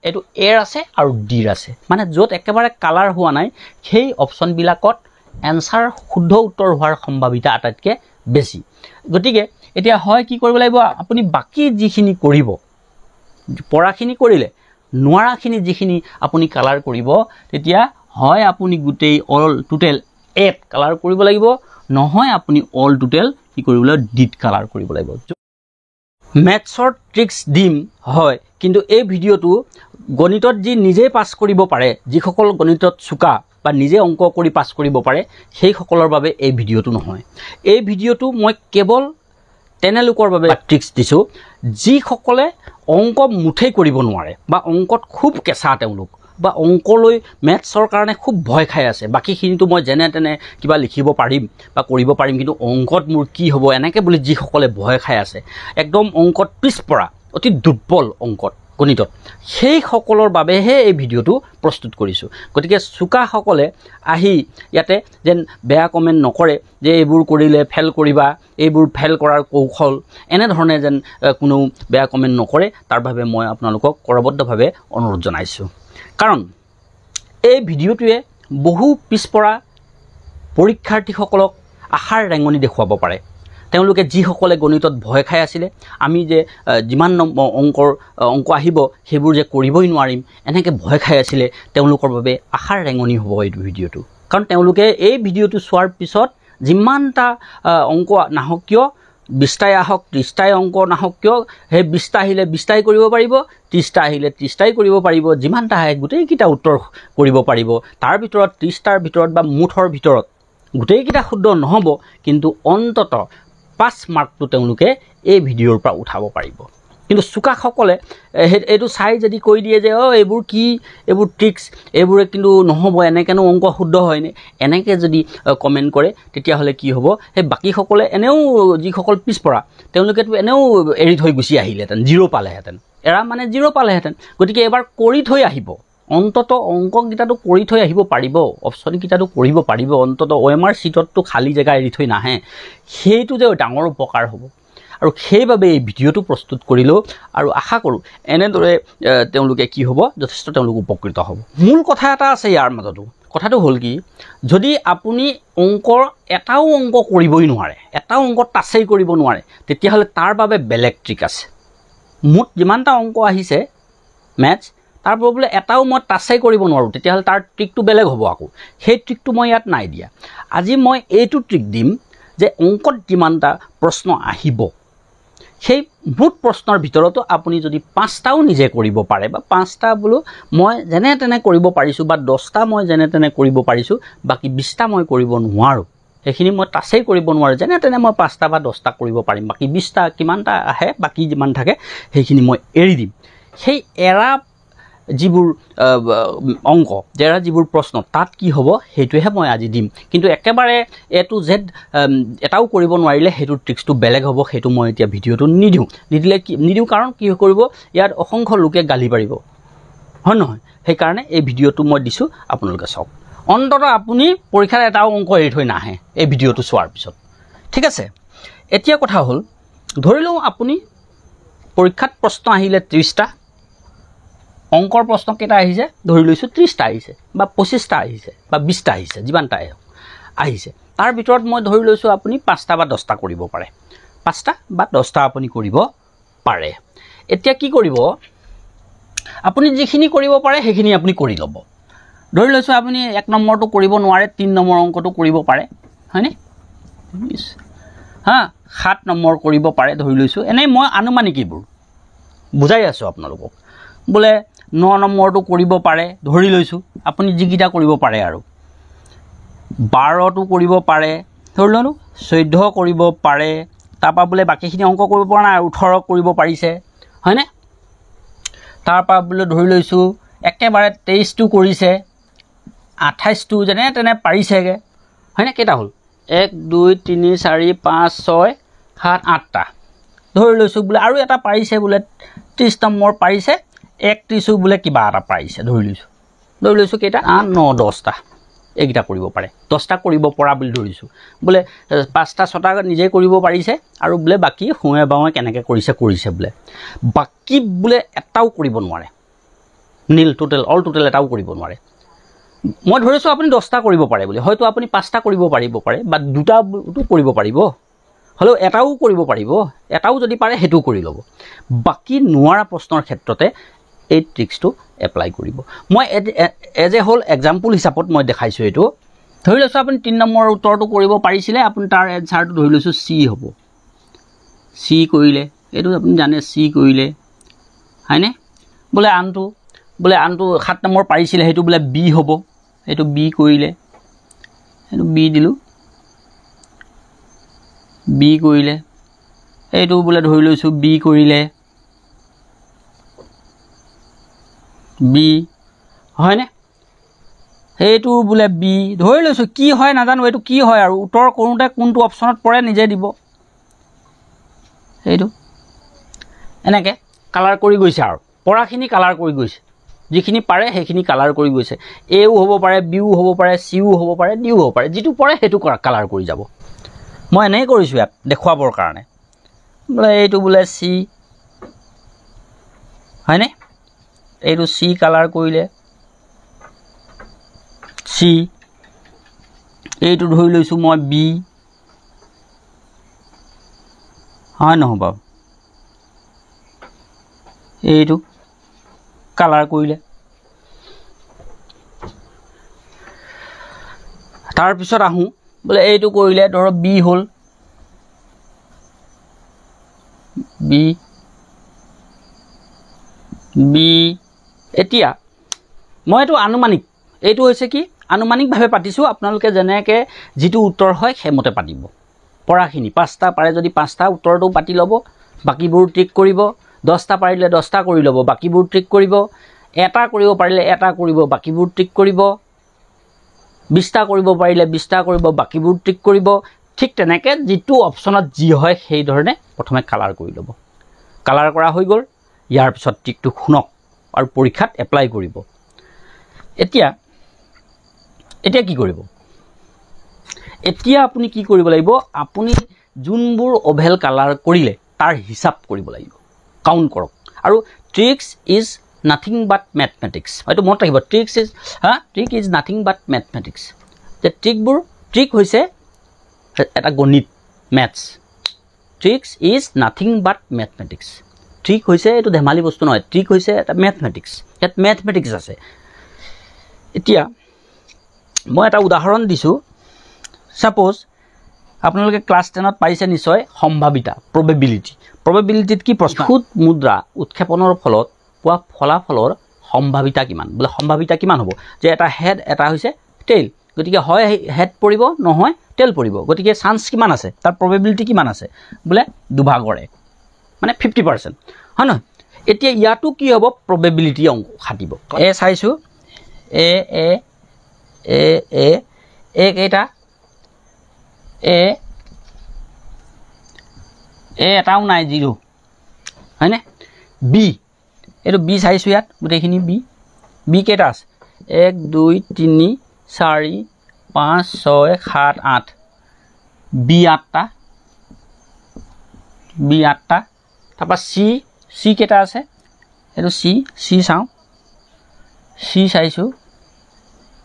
এইটো এৰ আছে আৰু ডিৰ আছে, মানে য'ত একেবাৰে কালাৰ হোৱা নাই সেই অপশ্যনবিলাকত এনচাৰ শুদ্ধ উত্তৰ হোৱাৰ সম্ভাৱিতা আটাইতকৈ বেছি। গতিকে এতিয়া হয় কি কৰিব লাগিব, আপুনি বাকী যিখিনি কৰিব, পৰাখিনি কৰিলে, নোৱাৰাখিনি যিখিনি আপুনি কালাৰ কৰিব, তেতিয়া হয় আপুনি গোটেই অল টোটেল এত কালাৰ কৰিব লাগিব, নহয় আপুনি অল টোটেল কি কৰিব লাগিব, ডিত কালাৰ কৰিব লাগিব। মেথছৰ ট্ৰিক্স দিম হয়, কিন্তু এই ভিডিঅ'টো গণিতত যি নিজেই পাছ কৰিব পাৰে, যিসকল গণিতত চোকা বা নিজে অংক কৰি পাছ কৰিব পাৰে, সেইসকলৰ বাবে এই ভিডিঅ'টো নহয়। এই ভিডিঅ'টো মই কেৱল তেনেলোকৰ বাবে ট্ৰিক্স দিছোঁ যিসকলে অংক মুঠেই কৰিব নোৱাৰে বা অংকত খুব কেঁচা তেওঁলোক, বা অংকলৈ মেথছৰ কাৰণে খুব ভয় খাই আছে। বাকীখিনিতো মই যেনে তেনে কিবা লিখিব পাৰিম বা কৰিব পাৰিম, কিন্তু অংকত মোৰ কি হ'ব এনেকৈ বুলি যিসকলে ভয় খাই আছে, একদম অংকত পিছপৰা, অতি দুৰ্বল অংকত, গণিতত, সেইসকলৰ বাবেহে এই ভিডিঅ'টো প্ৰস্তুত কৰিছোঁ। গতিকে চোকাসকলে আহি ইয়াতে যেন বেয়া কমেণ্ট নকৰে যে এইবোৰ কৰিলে ফেইল কৰিবা, এইবোৰ ফেইল কৰাৰ কৌশল, এনেধৰণে যেন কোনো বেয়া কমেণ্ট নকৰে, তাৰ বাবে মই আপোনালোকক কৰবদ্ধভাৱে অনুৰোধ জনাইছোঁ। কাৰণ এই ভিডিঅ'টোৱে বহু পিছপৰা পৰীক্ষাৰ্থীসকলক আশাৰ ৰেঙনি দেখুৱাব পাৰে। তেওঁলোকে যিসকলে গণিতত ভয় খাই আছিলে, আমি যে যিমান অংকৰ অংক আহিব সেইবোৰ যে কৰিবই নোৱাৰিম এনেকৈ ভয় খাই আছিলে, তেওঁলোকৰ বাবে আশাৰ ৰেঙনি হ'ব এইটো ভিডিঅ'টো। কাৰণ তেওঁলোকে এই ভিডিঅ'টো চোৱাৰ পিছত যিমানটা অংক নাহক কিয়, 20টাই আহক 30টাই অংক নাহক কিয়, সেই 20টা আহিলে 20টাই কৰিব পাৰিব, 30টা আহিলে 30টাই কৰিব পাৰিব, যিমানটা আহে গোটেইকেইটা উত্তৰ কৰিব পাৰিব। তাৰ ভিতৰত 30টাৰ ভিতৰত বা মুঠৰ ভিতৰত গোটেইকেইটা শুদ্ধ নহ'ব, কিন্তু অন্ততঃ 5 মাৰ্কটো তেওঁলোকে এই ভিডিঅ'ৰ পৰা উঠাব পাৰিব। কিন্তু চোকাসকলে এইটো চাই যদি কৈ দিয়ে যে অ' এইবোৰ কি, এইবোৰ ট্ৰিক্স, এইবোৰে কিন্তু নহ'ব, এনেকৈনো অংক শুদ্ধ হয়নে, এনেকৈ যদি কমেণ্ট কৰে, তেতিয়াহ'লে কি হ'ব, সেই বাকীসকলে এনেও যিসকল পিছপৰা তেওঁলোকেতো এনেও এৰি থৈ গুচি আহিলেহেঁতেন, জিৰ' পালেহেঁতেন, এৰা মানে জিৰ' পালেহেঁতেন। গতিকে এবাৰ কৰি থৈ আহিব, অন্ততঃ অংককেইটাতো কৰি থৈ আহিব পাৰিব, অপশ্যনকেইটাতো কৰিব পাৰিব, অন্ততঃ অ' এম আৰ চিটততো খালী জেগা এৰি থৈ নাহে, সেইটো যে ডাঙৰ উপকাৰ হ'ব। আৰু সেইবাবে এই ভিডিঅ'টো প্ৰস্তুত কৰিলোঁ আৰু আশা কৰোঁ এনেদৰে তেওঁলোকে কি হ'ব, যথেষ্ট তেওঁলোক উপকৃত হ'ব। মূল কথা এটা আছে ইয়াৰ মাজতো, কথাটো হ'ল কি, যদি আপুনি অংকৰ এটাও অংক কৰিবই নোৱাৰে, এটাও অংক টাচেই কৰিব নোৱাৰে, তেতিয়াহ'লে তাৰ বাবে বেলেগ ট্ৰিক আছে। মুঠ যিমানটা অংক আহিছে মেথছ, তাৰ পৰা বোলে এটাও মই টাচেই কৰিব নোৱাৰোঁ, তেতিয়াহ'লে তাৰ ট্ৰিকটো বেলেগ হ'ব আকৌ। সেই ট্ৰিকটো মই ইয়াত নাই দিয়া। আজি মই এইটো ট্ৰিক দিম যে অংকত যিমানটা প্ৰশ্ন আহিব, সেই মুঠ প্ৰশ্নৰ ভিতৰতো আপুনি যদি 5টাও নিজে কৰিব পাৰে, বা 5টা বোলো মই যেনে তেনে কৰিব পাৰিছোঁ, বা 10টা মই যেনে তেনে কৰিব পাৰিছোঁ, বাকী 20টা মই কৰিব নোৱাৰোঁ, সেইখিনি মই টাচেই কৰিব নোৱাৰোঁ, যেনে তেনে মই 5টা বা 10টা কৰিব পাৰিম, বাকী 20টা কিমানটা আহে, বাকী যিমান থাকে সেইখিনি মই এৰি দিম। সেই এৰা যিবোৰ অংক, এৰা যিবোৰ প্ৰশ্ন, তাত কি হ'ব সেইটোহে মই আজি দিম। কিন্তু একেবাৰে এ টু জেড এটাও কৰিব নোৱাৰিলে সেইটো ট্ৰিক্সটো বেলেগ হ'ব, সেইটো মই এতিয়া ভিডিঅ'টো নিদিওঁ। নিদিলে কি নিদিওঁ, কাৰণ কি কৰিব, ইয়াত অসংখ্য লোকে গালি পাৰিব, হয় নহয়? সেইকাৰণে এই ভিডিঅ'টো মই দিছোঁ, আপোনালোকে চাওক। অন্ততঃ আপুনি পৰীক্ষাত এটাও অংক এৰি থৈ নাহে এই ভিডিঅ'টো চোৱাৰ পিছত, ঠিক আছে? এতিয়া কথা হ'ল, ধৰি লওঁ আপুনি পৰীক্ষাত প্ৰশ্ন আহিলে 30টা, অংকৰ প্ৰশ্ন কেইটা আহিছে, ধৰি লৈছোঁ 30টা আহিছে বা 25টা আহিছে বা 20টা আহিছে, যিমানটা আহিছে, তাৰ ভিতৰত মই ধৰি লৈছোঁ আপুনি 5টা বা 10টা কৰিব পাৰে, 5টা বা 10টা আপুনি কৰিব পাৰে। এতিয়া কি কৰিব, আপুনি যিখিনি কৰিব পাৰে সেইখিনি আপুনি কৰি ল'ব। ধৰি লৈছোঁ আপুনি 1 নম্বৰটো কৰিব নোৱাৰে, 3 নম্বৰ অংকটো কৰিব পাৰে, হয়নে? হা, 7 নম্বৰ কৰিব পাৰে ধৰি লৈছোঁ, এনেই মই আনুমানিক এইবোৰ বুজাই আছোঁ আপোনালোকক। বোলে 9 নম্বৰটো কৰিব পাৰে ধৰি লৈছোঁ, আপুনি যিকেইটা কৰিব পাৰে, আৰু 12টো কৰিব পাৰে ধৰি ল'লোঁ, 14 কৰিব পাৰে, তাৰপৰা বোলে বাকীখিনি অংক কৰিব পৰা নাই, 18 কৰিব পাৰিছে, হয়নে? তাৰপৰা বোলে ধৰি লৈছোঁ একেবাৰে 23টো কৰিছে, 28টো যেনে তেনে পাৰিছেগৈ, হয়নে? কেইটা হ'ল, 1 2 3 4 5 6 7 8টা ধৰি লৈছোঁ, বোলে আৰু এটা পাৰিছে, বোলে 30 নম্বৰ পাৰিছে, 31ও বোলে কিবা এটা পাৰিছে ধৰি লৈছোঁ, ধৰি লৈছোঁ কেইটা, 8 9 10টা এইকেইটা কৰিব পাৰে, 10টা কৰিব পৰা বুলি ধৰিছোঁ, বোলে 5টা 6টা নিজে কৰিব পাৰিছে, আৰু বোলে বাকী সোঁৱে বাওঁৱে কেনেকৈ কৰিছে কৰিছে, বোলে বাকী বোলে এটাও কৰিব নোৱাৰে। নীল টোটেল, অল টোটেল এটাও কৰিব নোৱাৰে। মই ধৰিছোঁ আপুনি 10টা কৰিব পাৰে বুলি, হয়তো আপুনি 5টা কৰিব পাৰিব পাৰে বা দুটাটো কৰিব পাৰিব, হ'লেও এটাও কৰিব পাৰিব, এটাও যদি পাৰে সেইটোও কৰি ল'ব। বাকী নোৱাৰা প্ৰশ্নৰ ক্ষেত্ৰতে এই ট্ৰিক্সটো এপ্লাই কৰিব। মই এজ এ হ'ল এক্সাম্পল হিচাপত মই দেখাইছোঁ এইটো। ধৰি লৈছোঁ আপুনি 3 নম্বৰৰ উত্তৰটো কৰিব পাৰিছিলে, আপুনি তাৰ এনচাৰটো ধৰি লৈছোঁ চি হ'ব, চি কৰিলে, এইটো আপুনি জানে চি কৰিলে হয়নে। বোলে আনটো, বোলে আনটো 7 নম্বৰ পাৰিছিলে, সেইটো বোলে বি হ'ব, এইটো বি কৰিলে, এইটো বি দিলোঁ, বি কৰিলে, এইটো বোলে ধৰি লৈছোঁ বি কৰিলে, বি হয়নে, সেইটো বোলে বি ধৰি লৈছোঁ, কি হয় নাজানো এইটো কি হয় আৰু উত্তৰ কৰোঁতে কোনটো অপশ্যনত পৰে নিজে দিব। সেইটো এনেকৈ কালাৰ কৰি গৈছে আৰু পৰাখিনি কালাৰ কৰি গৈছে, যিখিনি পাৰে সেইখিনি কালাৰ কৰি গৈছে। এও হ'ব পাৰে, বিও হ'ব পাৰে, চিও হ'ব পাৰে, ডিও হ'ব পাৰে, যিটো পৰে সেইটো কালাৰ কৰি যাব। মই এনেই কৰিছোঁ ইয়াত দেখুৱাবৰ কাৰণে। বোলে এইটো বোলে চি হয়নে, এইটো চি কালাৰ কৰিলে চি, এইটো ধৰি লৈছোঁ মই বি হয় নহয় বাৰু, এইটো কালাৰ কৰিলে। তাৰপিছত আহোঁ বোলে এইটো কৰিলে ধৰক বি হ'ল, বি বি। এতিয়া মই এইটো আনুমানিক, এইটো হৈছে কি আনুমানিকভাৱে পাতিছোঁ, আপোনালোকে যেনেকৈ যিটো উত্তৰ হয় সেইমতে পাতিব। পৰাখিনি 5টা পাৰে যদি 5টা উত্তৰটো পাতি ল'ব, বাকীবোৰ ট্ৰিক কৰিব। 10টা পাৰিলে 10টা কৰি ল'ব, বাকীবোৰ ট্ৰিক কৰিব। এটা কৰিব পাৰিলে এটা কৰিব, বাকীবোৰ ট্ৰিক কৰিব। 20টা কৰিব পাৰিলে 20টা কৰিব, বাকীবোৰ ট্ৰিক কৰিব। ঠিক তেনেকৈ যিটো অপশ্যনত যি হয় সেইধৰণে প্ৰথমে কালাৰ কৰি ল'ব। কালাৰ কৰা হৈ গ'ল, ইয়াৰ পিছত ট্ৰিকটো শুনক আৰু পৰীক্ষাত এপ্লাই কৰিব। এতিয়া এতিয়া কি কৰিব, এতিয়া আপুনি কি কৰিব লাগিব, আপুনি যোনবোৰ অভেল কালাৰ কৰিলে তাৰ হিচাপ কৰিব লাগিব, কাউণ্ট কৰক। আৰু tricks is nothing but mathematics, এইটো মনত ৰাখিব। Trick is nothing but mathematics. যে ট্ৰিকবোৰ, ট্ৰিক হৈছে এটা গণিত, maths. Tricks is nothing but mathematics. Trick হৈছে এইটো ধেমালি বস্তু নহয়, ট্ৰিক হৈছে এটা মেথমেটিক্স, ইয়াত মেথমেটিক্স আছে। এতিয়া মই এটা উদাহৰণ দিছোঁ। ছাপ'জ আপোনালোকে ক্লাছ 10ত পাইছে নিশ্চয় সম্ভাৱিতা, প্ৰবেবিলিটি। প্ৰবেবিলিটিত কি প্ৰশ্ন, সুদ মুদ্ৰা উৎক্ষেপণৰ ফলত পোৱা ফলাফলৰ সম্ভাৱিতা কিমান, বোলে সম্ভাৱিতা কিমান হ'ব, যে এটা হেড এটা হৈছে টেইল, গতিকে হয় হেড পৰিব নহয় টেইল পৰিব, গতিকে চান্স কিমান আছে, তাৰ প্ৰবেবিলিটি কিমান আছে, বোলে 2/1, মানে 50%, হয় নহয়। এতিয়া ইয়াতো কি হ'ব, প্ৰবেবিলিটি অংক খাটিব। এ চাইছোঁ, এ এ এ এ এ কেইটা, এ এ এটাও নাই, 0 হয়নে। বি, এইটো বি চাইছোঁ, ইয়াত গোটেইখিনি বি, বি কেইটা আছে, 1 2 3 4 5 6 7 8, বি 8টা, বি 8টা। তাৰপৰা চি, চি কেইটা আছে, এইটো চি, চি চাওঁ, চি চাইছোঁ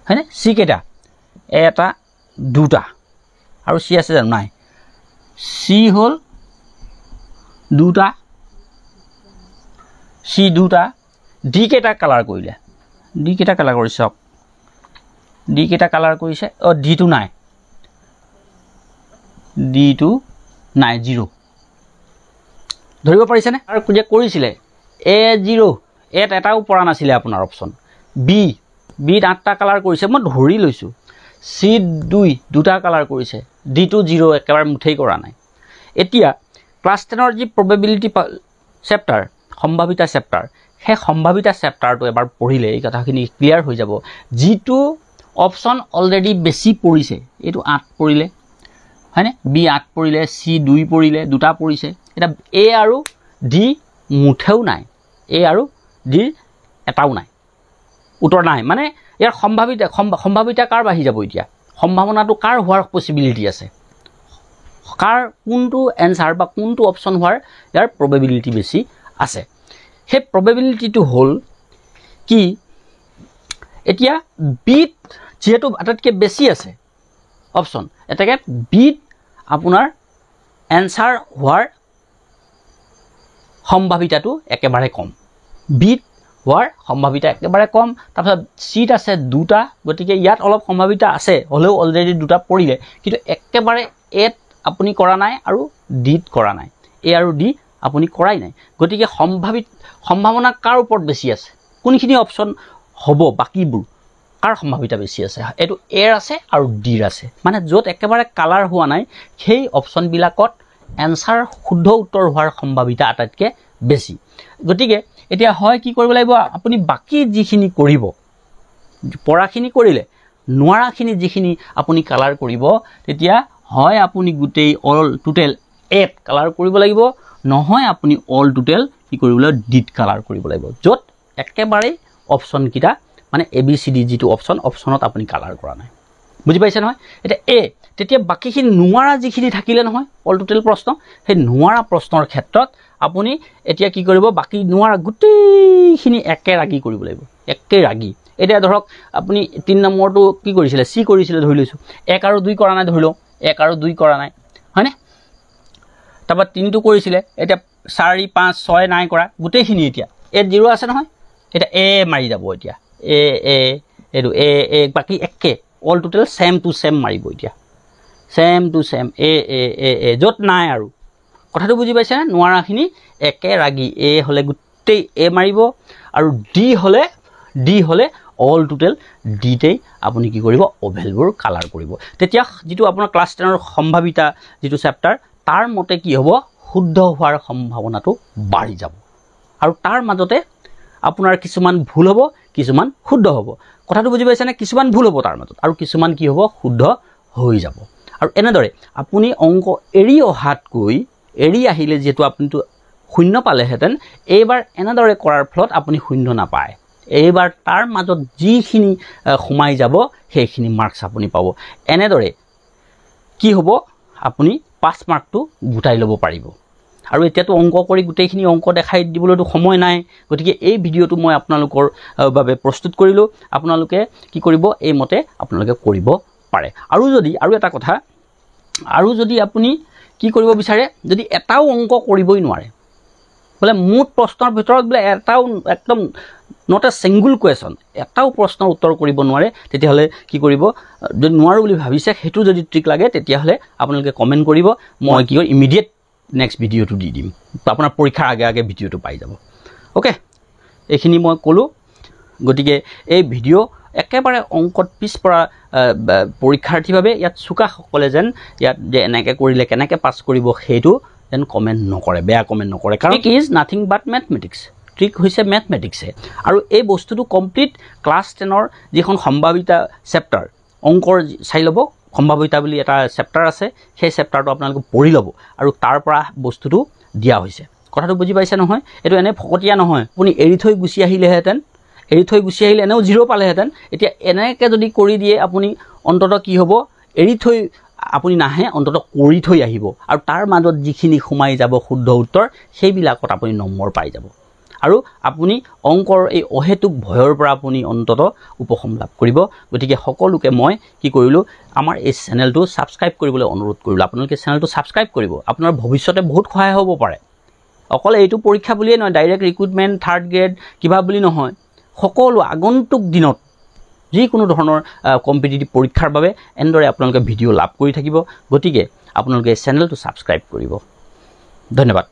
হয়নে, চি কেইটা, 1 2টা, আৰু চি আছে জানো, নাই, চি হ'ল 2টা, চি 2টা। ডি কেইটা কালাৰ কৰিলে, ডি কেইটা কালাৰ কৰিছে চাওক, ডি কেইটা কালাৰ কৰিছে, অঁ ডিটো নাই, ডিটো নাই, 0। ধৰিব পাৰিছেনে? আৰু যে কৰিছিলে এ 0, এত এটাও পৰা নাছিলে আপোনাৰ অপশ্যন। বি, বিত 8টা কালাৰ কৰিছে, মই ধৰি লৈছোঁ। চি 2, 2টা কালাৰ কৰিছে, ডিটো 0, একেবাৰে মুঠেই কৰা নাই। এতিয়া ক্লাছ 10ৰ যি প্ৰবেবিলিটি চেপ্টাৰ, সম্ভাৱিতা চেপ্টাৰ, সেই সম্ভাৱিতা চেপ্টাৰটো এবাৰ পঢ়িলে এই কথাখিনি ক্লিয়াৰ হৈ যাব। যিটো অপশ্যন অলৰেডি বেছি পৰিছে, এইটো 8 পৰিলে হয়নে, বি 8 পৰিলে, চি 2 পৰিলে, 2টা পৰিছে। এতিয়া এ আৰু ডি মুঠেও নাই, এ আৰু ডিৰ এটাও নাই, উত্তৰ নাই। মানে ইয়াৰ সম্ভাৱিতা, সম্ভাৱিতা কাৰ বাঢ়ি যাব এতিয়া, সম্ভাৱনাটো কাৰ হোৱাৰ পচিবিলিটি আছে, কাৰ কোনটো এনচাৰ বা কোনটো অপশ্যন হোৱাৰ ইয়াৰ প্ৰবেবিলিটি বেছি আছে। সেই প্ৰবেবিলিটিটো হ'ল কি, এতিয়া বিত যিহেতু আটাইতকৈ বেছি আছে অপশ্যন, এতেকে বিত আপোনাৰ এনচাৰ হোৱাৰ সম্ভাৱিতাটো একেবাৰে কম, বিত হোৱাৰ সম্ভাৱিতা একেবাৰে কম। তাৰপিছত চিত আছে দুটা, গতিকে ইয়াত অলপ সম্ভাৱিতা আছে, হ'লেও অলৰেডি দুটা পৰিলে, কিন্তু একেবাৰে এত আপুনি কৰা নাই আৰু ডিত কৰা নাই, এ আৰু ডি আপুনি কৰাই নাই। গতিকে সম্ভাৱনা কাৰ ওপৰত বেছি আছে, কোনখিনি অপশ্যন হ'ব, বাকীবোৰ কাৰ সম্ভাৱিতা বেছি আছে? এইটো এৰ আছে আৰু ডিৰ আছে। মানে য'ত একেবাৰে কালাৰ হোৱা নাই সেই অপশ্যনবিলাকত এনচাৰ শুদ্ধ উত্তৰ হোৱাৰ সম্ভাৱিতা আটাইতকৈ বেছি। গতিকে এতিয়া হয় কি কৰিব লাগিব, আপুনি বাকী যিখিনি কৰিব, পঢ়াখিনি কৰিলে, নোৱাৰাখিনি যিখিনি আপুনি কালাৰ কৰিব, তেতিয়া হয় আপুনি গোটেই অল টোটেল এত কালাৰ কৰিব লাগিব, নহয় আপুনি অল টোটেল কি কৰিব লাগিব, ডিত কালাৰ কৰিব লাগিব, য'ত একেবাৰেই অপশ্যনকেইটা মানে এ বি চি ডি যিটো অপশ্যন, অপশ্যনত আপুনি কালাৰ কৰা নাই। বুজি পাইছে নহয়? এতিয়া এ তেতিয়া বাকীখিনি নোৱাৰা যিখিনি থাকিলে নহয় অল টোটেল প্ৰশ্ন, সেই নোৱাৰা প্ৰশ্নৰ ক্ষেত্ৰত আপুনি এতিয়া কি কৰিব, বাকী নোৱাৰা গোটেইখিনি একে ৰাগি কৰিব লাগিব, একে ৰাগি। এতিয়া ধৰক আপুনি 3 নম্বৰটো কি কৰিছিলে, চি কৰিছিলে ধৰি লৈছোঁ, 1 আৰু 2 কৰা নাই ধৰি লওঁ, 1 আৰু 2 কৰা নাই, হয়নে? তাৰপৰা 3টো কৰিছিলে, এতিয়া 4 5 6 নাই কৰা, গোটেইখিনি এতিয়া এত 0 আছে নহয়, এতিয়া এ মাৰি যাব, এতিয়া এ এ এইটো এ এ বাকী একে all total same to same মাৰিব, এতিয়া same to same A A A A য'ত নাই আৰু। কথাটো বুজি পাইছেনে? নোৱাৰাখিনি একে ৰাগি, এ হ'লে গোটেই এ মাৰিব, আৰু ডি হ'লে অল টোটেল ডিতেই আপুনি কি কৰিব, অভেলবোৰ কালাৰ কৰিব। তেতিয়া যিটো আপোনাৰ ক্লাছ 10ৰ সম্ভাৱিতা যিটো চেপ্টাৰ, তাৰ মতে কি হ'ব, শুদ্ধ হোৱাৰ সম্ভাৱনাটো বাঢ়ি যাব। আৰু তাৰ মাজতে আপোনাৰ কিছুমান ভুল হ'ব, কিছুমান শুদ্ধ হ'ব। কথাটো বুজি পাইছেনে? কিছুমান ভুল হ'ব তাৰ মাজত, আৰু কিছুমান কি হ'ব, শুদ্ধ হৈ যাব। আৰু এনেদৰে আপুনি অংক এৰি অহাতকৈ, এৰি আহিলে যিহেতু আপুনিতো শূন্য পালেহেঁতেন, এইবাৰ এনেদৰে কৰাৰ ফলত আপুনি শূন্য নাপায়। এইবাৰ তাৰ মাজত যিখিনি সোমাই যাব সেইখিনি মাৰ্কছ আপুনি পাব। এনেদৰে কি হ'ব, আপুনি 5 মাৰ্কটো গোটাই ল'ব পাৰিব। আৰু এতিয়াতো অংক কৰি গোটেইখিনি অংক দেখাই দিবলৈতো সময় নাই, গতিকে এই ভিডিঅ'টো মই আপোনালোকৰ বাবে প্ৰস্তুত কৰিলোঁ। আপোনালোকে কি কৰিব, এইমতে আপোনালোকে কৰিব পাৰে। আৰু যদি আৰু এটা কথা, আৰু যদি আপুনি কি কৰিব বিচাৰে, যদি এটাও অংক কৰিবই নোৱাৰে, বোলে মুঠ প্ৰশ্নৰ ভিতৰত বোলে এটাও একদম not a single question, এটাও প্ৰশ্নৰ উত্তৰ কৰিব নোৱাৰে, তেতিয়াহ'লে কি কৰিব, যদি নোৱাৰোঁ বুলি ভাবিছে, সেইটো যদি ট্ৰিক লাগে, তেতিয়াহ'লে আপোনালোকে কমেণ্ট কৰিব, মই কি কৰিম, ইমিডিয়েট নেক্সট ভিডিঅ'টো দি দিম, আপোনাৰ পৰীক্ষাৰ আগে আগে ভিডিঅ'টো পাই যাব। অ'কে, এইখিনি মই ক'লোঁ। গতিকে এই ভিডিঅ' একেবাৰে অংকত পিছপৰা পৰীক্ষাৰ্থীৰ বাবে ইয়াত চোকাসকলে যেন ইয়াত যে এনেকৈ কৰিলে কেনেকৈ পাছ কৰিব সেইটো যেন কমেণ্ট নকৰে, বেয়া কমেণ্ট নকৰে। কাৰণ trick is nothing but mathematics, trick হৈছে মেথমেটিক্সে। আৰু এই বস্তুটো কমপ্লিট ক্লাছ 10ৰ যিখন সম্ভাৱিতা চেপ্টাৰ, অংকৰ চাই ল'ব, সম্ভাৱিতা বুলি এটা চেপ্টাৰ আছে, সেই চেপ্টাৰটো আপোনালোকে পঢ়ি ল'ব, আৰু তাৰ পৰা বস্তুটো দিয়া হৈছে। কথাটো বুজি পাইছে নহয়? এইটো এনেই ফকতীয়া নহয়। আপুনি এৰি থৈ গুচি আহিলেহেঁতেন, এৰি থৈ গুচি আহিলে এনেও 0 পালেহেঁতেন। এতিয়া এনেকৈ যদি কৰি দিয়ে আপুনি, অন্ততঃ কি হ'ব, এৰি থৈ আপুনি নাহে, অন্ততঃ কৰি থৈ আহিব, আৰু তাৰ মাজত যিখিনি সোমাই যাব শুদ্ধ উত্তৰ, সেইবিলাকত আপুনি নম্বৰ পাই যাব। আৰু আপুনি অংকৰ এই অহেতুক ভয়ৰ পৰা আপুনি অন্ততঃ উপশম লাভ কৰিব। গতিকে সকলোকে মই কি কৰিলোঁ, আমাৰ এই চেনেলটো ছাবস্ক্ৰাইব কৰিবলৈ অনুৰোধ কৰিলোঁ। আপোনালোকে চেনেলটো ছাবস্ক্ৰাইব কৰিব, আপোনাৰ ভৱিষ্যতে বহুত সহায় হ'ব পাৰে। অকল এইটো পৰীক্ষা বুলিয়ে নহয়, ডাইৰেক্ট ৰিক্ৰুটমেণ্ট, থাৰ্ড গ্ৰেড কিবা বুলি নহয়, সকলো আগন্তুক দিনত যিকোনো ধৰণৰ কম্পিটিটিভ পৰীক্ষাৰ বাবে এনেদৰে আপোনালোকে ভিডিঅ' লাভ কৰি থাকিব। গতিকে আপোনালোকে চেনেলটো ছাবস্ক্ৰাইব কৰিব। ধন্যবাদ।